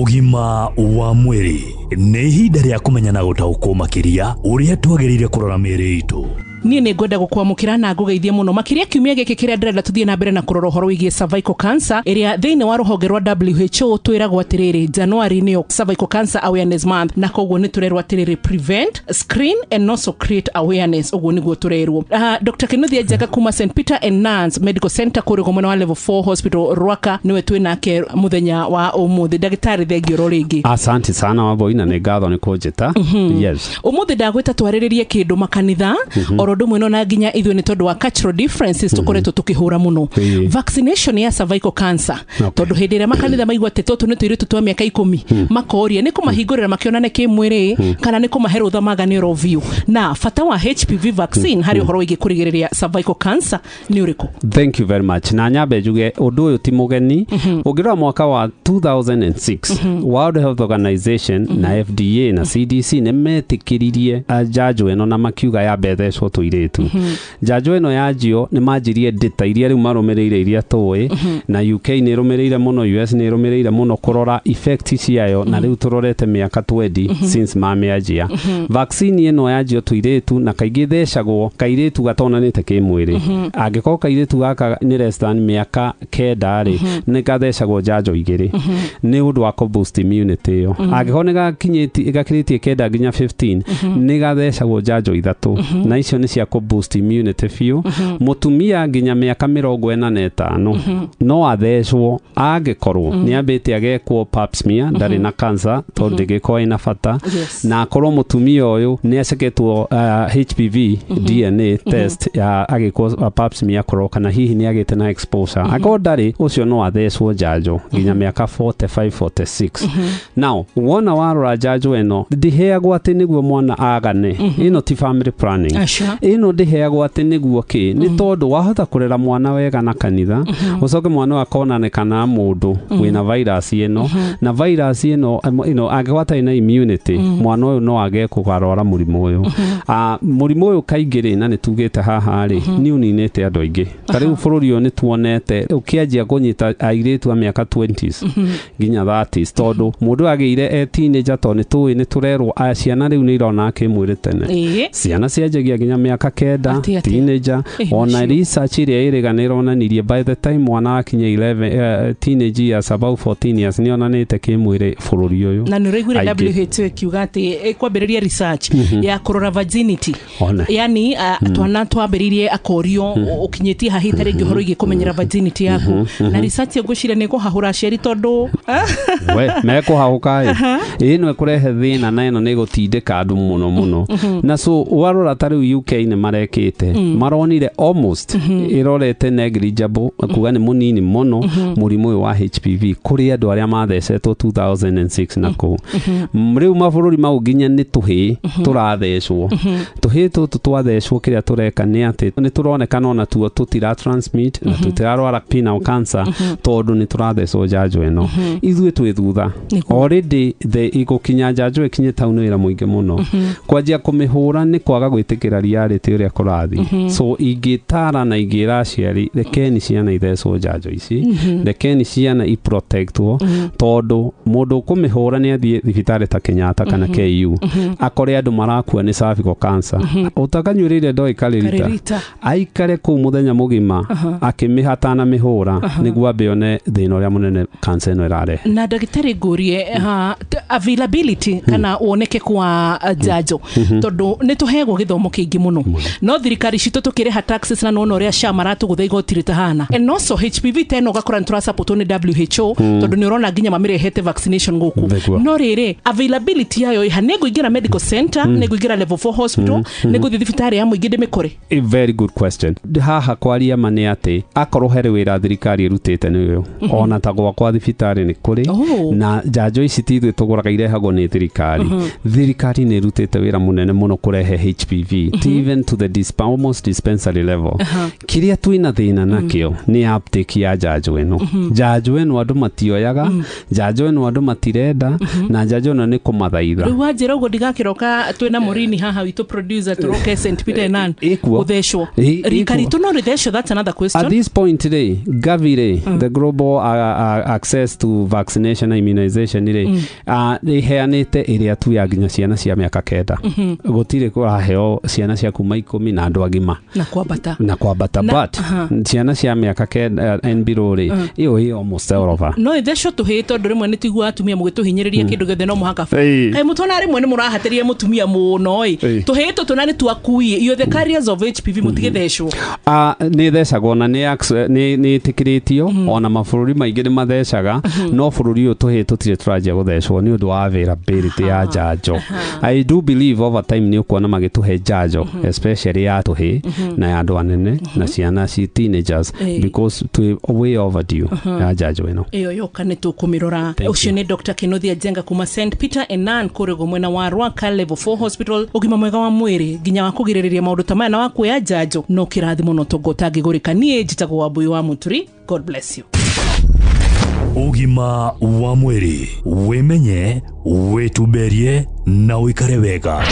Ũgima wa mwĩrĩ nĩ ihinda rĩa kũmenya na gũtaũkwo makĩria ũrĩa twagĩrĩire kũrora mĩĩrĩ itũ. Niĩ nĩ ngwenda gũkwamũkĩra na ngũgeithie mũno makĩria kiumia gĩkĩ kĩrĩa ndĩrenda tũthiĩ na mbere na kũrora ũhoro wĩgiĩ cervical cancer, ĩrĩa thĩinĩ wa rũhonge rwa WHO twĩragwo atĩrĩrĩ, January nĩyo Cervical Cancer Awareness Month, na koguo nĩ tũrerwo atĩrĩrĩ, prevent, screen and also create awareness. Ũguo nĩguo tũrerwo. Dr. Kinuthia Njenga kuma St Peter and Nuns Medical Center kũrĩa mwena wa Level 4 Hospital, Rwaka, nĩwe twĩ nake mũthenya wa ũmũthĩ. Ndagĩtarĩ, thengiũ ro rĩngĩ. Asante sana, Wambui, na nĩ ngatho nĩ kũnjĩta. Yes. Ũmũthĩ ndagwĩta twarĩrĩrie kĩndũ makanitha oro ũndũ ũmwe na nginya ithuĩ, nĩ tondũ wa cultural differences tũkoretwo tũkĩhũra mũno vaccination ya cervical cancer, tondũ hĩndĩ ĩrĩa makanitha maigua atĩ tũtũ nĩ tũirĩtu twa mĩaka 10, makoria nĩ kũmahingũrĩra makĩonane kĩmwĩrĩ kana nĩ kũmahe rũtha magane oro biũ. Na bata wa HPV vaccine harĩ ũhoro wĩgiĩ kũrigĩrĩria cervical cancer nĩ ũrĩkũ? Thank you very much. Na nyambe njuge ũndũ ũyũ ti mũgeni. Ũngĩrora mwaka wa 2006, World Health Organization na FDA na CDC nĩ metĩkĩririe njanjo ĩno na makiuga yambe ĩthecwo tũirĩtu. Njanjo ĩno yanjio nĩ manjirie ndĩta iria rĩu marũmĩrĩire, iria tũĩ, na UK nĩ ĩrũmĩrĩire mũno, US nĩ ĩrũmĩrĩire mũno kũrora effect ciayo, na rĩu tũrorete mĩaka 20 since mamĩanjia. Vaccine ĩno yanjio tũirĩtu, na kaingĩ ĩthecagwo kairĩtu gatonanĩte kĩmwĩrĩ. Angĩkorwo kairĩtu gaka nĩ less than mĩaka 9 rĩ, nĩ gathecagwo njanjo igĩrĩ nĩ ũndũ wa kũ boost immunity ĩyo. Angĩkorwo nĩ gakinyĩtie gakĩrĩtie 9 nginya 15, nĩ gathecagwo njanjo ithatũ, na icio nĩ cia kũ boost immunity biũ. Mũtumia nginya mĩaka 45 no athecwo angĩkorwo nĩ ambĩte agekwo pap smear, ndarĩ na cancer, tondũ ndĩngĩkorwo ĩna bata, na akorwo mũtumia ũyũ nĩ aceketwo HPV DNA test ya agĩkwo pap smear kũrora kana hihi nĩ agĩte na exposure. Akorwo ndarĩ, ũcio no athecwo njanjo nginya mĩaka 45, 46. Now wona warora, njanjo ĩno ndĩheagwo atĩ nĩguo mwana agane. Ĩno ti family planning. Aca. Ĩno ndĩheagwo atĩ nĩguo kĩ, nĩ tondũ wahota kũrera mwana wega na kanitha, ũcoke mwana ũyũ akonanĩkana na mũndũ wĩna virus ĩno, na virus ĩno ĩno angĩkorwo atarĩ na immunity, mwana ũyũ no age kũgarwara mũrimũ ũyũ. Mũrimũ ũyũ kaingĩ rĩ, na nĩ tugĩte haha rĩ, nĩ ũninĩte andũ aingĩ. Ta rĩu bũrũri ũyũ nĩ tuonete ũkĩanjia kũnyita airĩtu a mĩaka 20s nginya 30s, tondũ mũndũ agĩire e teenager, tondũ nĩ tũĩ nĩ tũrerwo ciana rĩu nĩ irona kĩmwĩrĩ tene. Ciana cianjagia nginya mĩaka 9. Atĩ, atĩ. Teenager. Ona nacio. Research ĩrĩa ĩrĩga nĩ ĩronanirie by the time mwana akinya 11, teenage years, about 14 years, nĩ onanĩte kĩmwĩrĩ bũrũri ũyũ. Na nä ũraiguire Aingĩ. WHO ĩkiuga atĩ ĩkwambĩrĩria research ya kũrora virginity, One. yani twana twambĩrĩirie akorio ũkinyĩtie hahi ta rĩngĩ ũhoro wĩgiĩ kũmenyera virginity yaku, na research ĩyo ngwĩciria nĩ ĩkũhahũra aciari tondũ We mekũhahũka ĩ, ĩno ĩkũrehe thĩna na ĩno nĩ ĩgũtindĩka andũ mũno mũno. Na so warora ta rĩu UK nĩ marekĩte, maronire almost ĩrorete negligible, kuga nĩ mũnini mũno mũrimũ ũyũ wa HPV kũrĩ andũ arĩa mathecetwo 2006 na kũu. Rĩu mabũrũri mau nginya nĩ tũhĩĩ tũrathecwo. Tũhĩĩ tũtũ twathecwo, kĩrĩa tũreka nĩ atĩ nĩ tũronekana ona tuo tũtira transmit na tũtirarwara penile cancer, tondũ nĩ tũrathecwo njanjo ĩno. Ithuĩ twĩ thutha. Already the igũkinya njanjo ĩkinye tau nĩ wĩra mũingĩ mũno. Kwanjia kũmĩhũra nĩ kwaga gwĩtĩkĩra reality ũrĩa kũrathiĩ. So ingĩtara na ingĩra aciari, rekeni ciana ithecwo njanjo ici, rekeni ciana iprotectwo, tondũ mũndũ ũkũmĩhũra nĩ athiĩ thibitarĩ ta Kenyatta kana KU, akore andũ marakua nĩ cervical cancer, ũtakanyuĩrĩire ndoĩ karĩrita. Karĩrita. Aikare kũu mũthenya mũgima akĩmĩhata na mĩhũra nĩguo ambe one thĩna ũrĩa mũnene cancer ĩno ĩrarehe. Na ndagĩtarĩ, ngũrie availability kana wonekeku wa njanjo, tondũ nĩ tũheagwo gĩthomo kĩingĩ mũno, no thirikari citũ tũkĩrĩha taxes na nona ũrĩa SHA maratũgũtha igoti rĩtahana. And also HPV ta ĩno ũgakora nĩ tũrasupportwo nĩ WHO, tondũ nĩ ũrona nginya mamĩrehete vaccination gũkũ. No rĩrĩ, availability yayo ĩha? Nĩ ngũingĩra medical center, nĩ ngũingĩra Level 4 Hospital, nĩ ngũthiĩ thibitarĩ ya mũingĩ ndĩmĩkore? A very good question. Haha kwaria ma nĩ atĩ akorwo harĩ wĩra thirikari ĩrutĩte nĩ ũyũ. Ona ta gwakwa thibitarĩ nĩ kũrĩ, na njanjo ici ti ithuĩ tũgũraga, irehagwo nĩ thirikari. Thirikari nĩ ĩrutĩte wĩra mũnene mũno kũrehe HPV. Ti Even to the almost dispensary level. Kĩrĩa twĩna thĩna nakĩo nĩ uptake ya njanjo ĩno. Njanjo ĩno andũ matioyaga, njanjo ĩno andũ matirenda, na njanjo ĩno nĩ kũmathaitha. Rĩu wanjĩra ũguo, ndigakĩroka twĩna Mũrini haha witũ producer, tũroke St Peter and Ann Ĩkuo. gũthecwo. Rika Ĩkuo. ritũ no rĩthecwo? That's another question. At this point rĩ, Gavi rĩ, the Global Access to Vaccination and Immunization rĩ, ĩheanĩte ĩrĩa tu ya nginya ciana cia mĩaka 9. Gũtirĩ kũraheo ciana cia kuma 10 na andũ agima na kwambata. Na kwambata. But ciana cia mĩaka 9 and below rĩ, ĩyo ĩ almost all over. No ĩthecwo tũhĩĩ? Tondũ rĩmwe nĩ tũiguaga atumia mũgĩtũhinyĩrĩria kĩndũ gĩothe no mũhaka. Kaĩ mũtona rĩmwe nĩ mũrahatĩria mũtumia mũno ĩ. Tũhĩĩ tũtũ na nĩ tuakui, you're the carriers of HPV, mũtigĩthecwo. Nĩ thecagwo na nĩ ĩtĩkĩrĩtio, ona mabũrũri maingĩ nĩ mathecaga, no bũrũri ũyũ tũhĩĩ tũtirĩ tũranjia gũthecwo nĩ ũndũ wa availability ya njanjo. I do believe over time nĩ ũkuona magĩtũhe njanjo, especially ya tũhĩĩ na ya andũ anene na ciana ci teenagers, because twĩ way overdue ya njanjo ĩno. Ĩyo yoka nĩ tũkũmĩrora. Thank Ũcio nĩ Dr Kĩnuthia Njenga kuma St Peter and Ann kũrĩa ũguo mwena wa Rwaka Level 4 Hospital. Ũgima mwega wa mwĩrĩ nginya wa kũgirĩrĩria maũndũ ta maya na wa kuoya njanjo no kĩrathimo no tongo ũtangĩgũrĩka. Niĩ njĩtagwo Wambui wa Mũturi. God bless you. Ũgima wa mwĩrĩ: wĩmenye, wĩtumberie na ũikare wega.